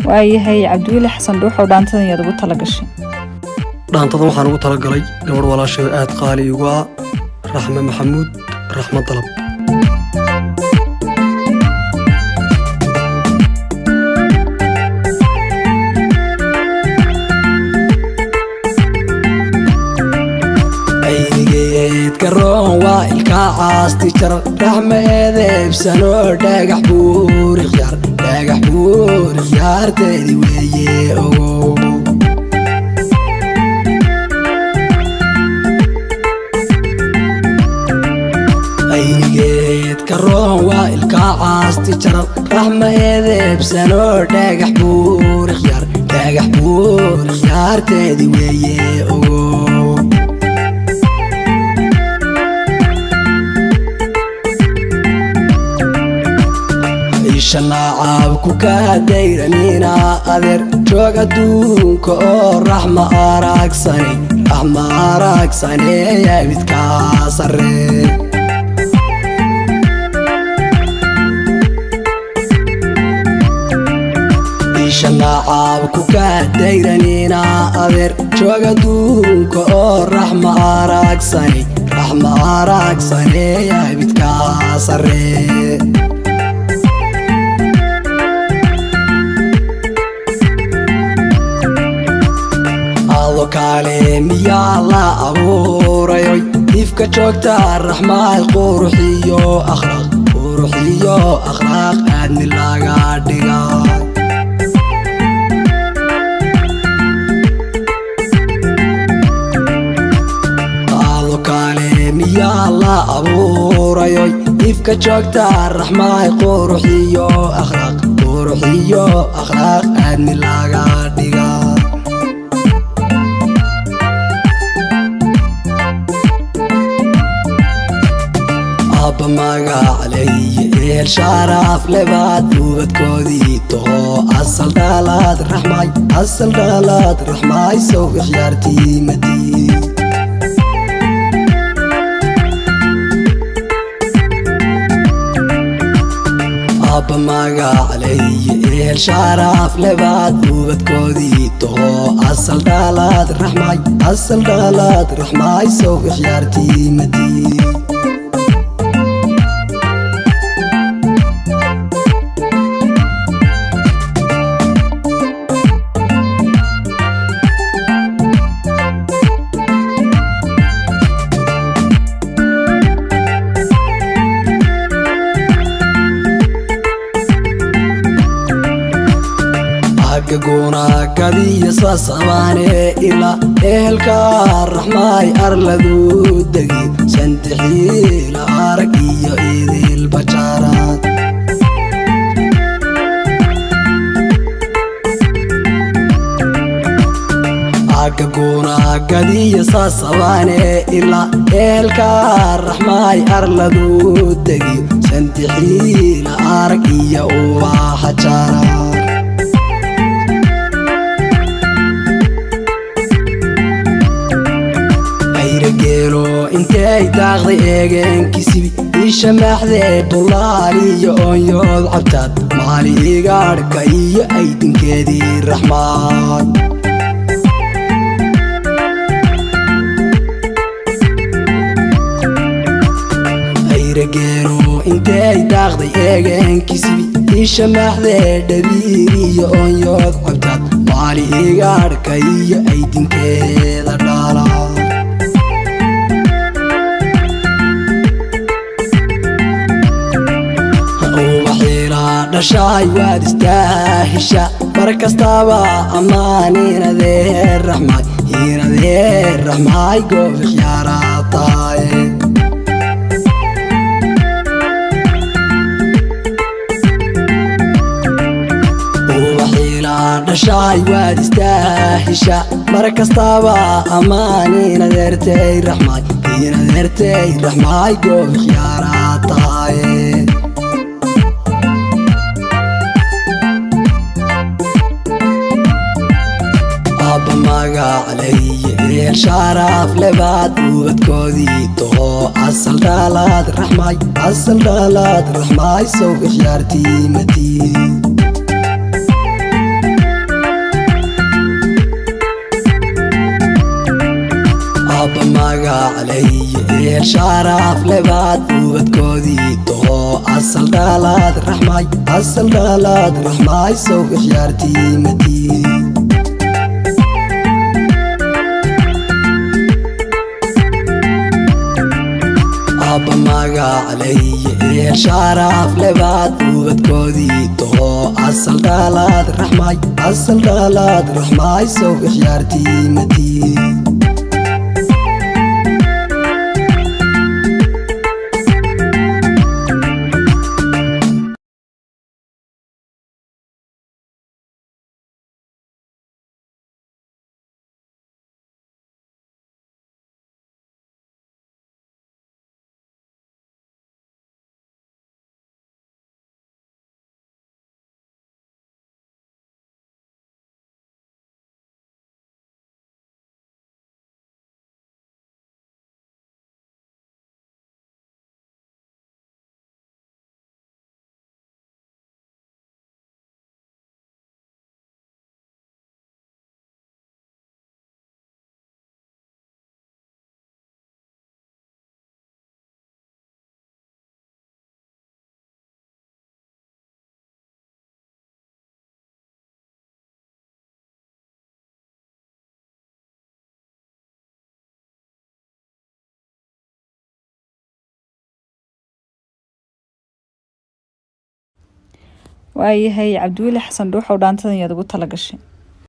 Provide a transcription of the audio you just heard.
Waayahay, Cabdiweli Xasan Dhuuxow, dhaantadan yaad ugu tala gashay? Dhaantadan waxaan ugu talagalay gabadh walaashay oo aad qaali igu ah, Raxme Maxamuud, Raxmo Dalab. Aynigeed garoon waa ilkaa caasti jarar, raxma eedeebsanoo dhagax buuri khiyaar, dhagax buuri khiyaarteedii weeye ogow. Aynigeed garoon waa ilkaa caasti jarar, raxma eedeebsanoo dhagax buuri khiyaar, dhagax buuri khiyaarteedii weeye ogow. Ishanacaabku ka dayranina adeer joog adduunka oo raxma aragsanay, raxma aragsanay midkaa sare. Ishanacaabku ka dayranina adeer joog adduunka oo raxma aragsanay, raxma aragsanay midkaa sare. Ado kaale miyaa la abuurayoy ifka joogta raxmaad quruxiyo akhlaaq, quruxiyo akhlaaq aadmi laga dhigay. Ado kaale miyaa la abuurayoy ifka joogta raxmaad quruxiyo akhlaaq, quruxiyo akhlaaq aadmi laga dhigay. Abba magacley ehel sharaaf lebaad ubadkoodii toho, asal dhalaad raxmay, asal dhalaad raxmay, sow ikhyaartii madii. Abba magacley ehel sharaaf lebaad ubadkoodii toho, asal dhalaad raxmay, asal dhalaad raxmay, sow ikhyaartii madii. Agaguna gadiyo sasabaane ilaa ehelka raxmaay arladu degi santixiila arag iyo idil bajaarad. Agaguna gadiyo sasabaane ilaa ehelka raxmaay arladu degi santixiila arag iyo ubaxa jaarad. Ayrageelo intay daaqday eegeenkisibi isha maaxdee dhulaal iyo oonyood cabtaad maali igaadhka iyo aydinkeedii raxmaad. Ayrageelo intay daaqday eegeenkisibi isha maaxdee dhabiir iyo oonyood cabtaad maali igaadhka iyo aydinkeeda dhaala. Ubaxiila dhashaay waad istaahisha mar kastaba ammaan inadeer raxmaay, inadeer raxmaay, goob khiyaaraad tahay. Ubaxiila dhashaay waad istaahisha mar kastaba ammaan inadeertay raxmaay, inadeertay raxmaay, goob khiyaaraad tahay. Abba magacley ehel sharaaf lebaad ubadkoodii toho, asal dhalaad raxmaay, asal dhalaad raxmaay, sow ikhyaartii madii. Magac lehiyo ehel sharaaf lebaad ubadkoodii toho, asal dhalaad Raxmay, asal dhalaad Raxmay, sow ikhyaartii matii. Abba magac lehiyo ehel sharaaf lebaad ubadkoodii toho, asal dhalaad Raxmay, asal dhalaad Raxmay, sow ikhyaartii matii. Waayahay, Cabdiweli Xasan Dhuuxow, dhaantadan yaad ugu talagashay?